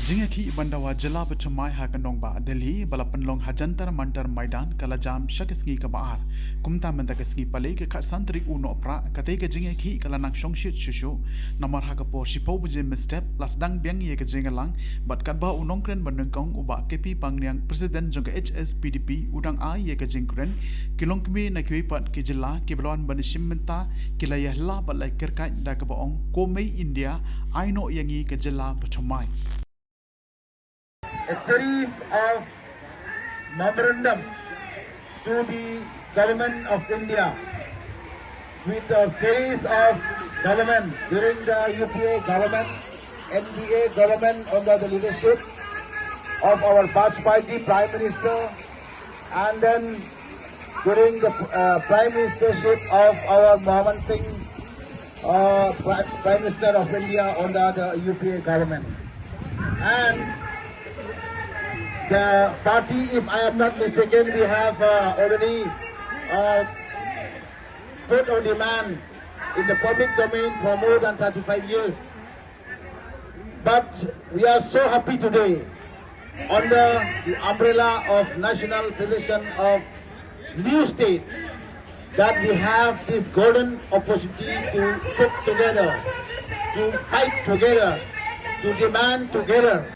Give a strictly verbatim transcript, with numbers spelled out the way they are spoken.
Jingïakhih ban dawa jylla bathymmai ha ka nongbah Delhi ba la pynlong ha Jantar Mantar Maidan ka la jam sha ka sngi kaba ar. Kumta mynta ka sngi Palei ka khatsan tarik u Nohprah, katei ka jingïakhih ka la nang shongshit shuh shuh. Namar ha ka por shiphew baje mynstep la sdang biang ïa ka jingïalang, bad katba u nongkren banyngkong u Bah K P Pangniang, President jong ka H S P D P, u dang ai ïa ka jingkren, ki longkmie na kiwei pat ki jylla kiba la wan ban ïashim bynta ki la ïahylla bad la ïakyrkait da kaba ong, ko mei India, ai noh ïa ngi ka jylla bathymmai. A series of memorandum to the Government of India, with a series of government during the U P A government, N D A government under the leadership of our Vajpayee Prime Minister, and then during the uh, Prime Ministership of our Manmohan Singh, uh, Pri- Prime Minister of India under the U P A government. And the party, if I am not mistaken, we have uh, already uh, put our demand in the public domain for more than thirty-five years. But we are so happy today, under the umbrella of National Federation of New States, that we have this golden opportunity to sit together, to fight together, to demand together.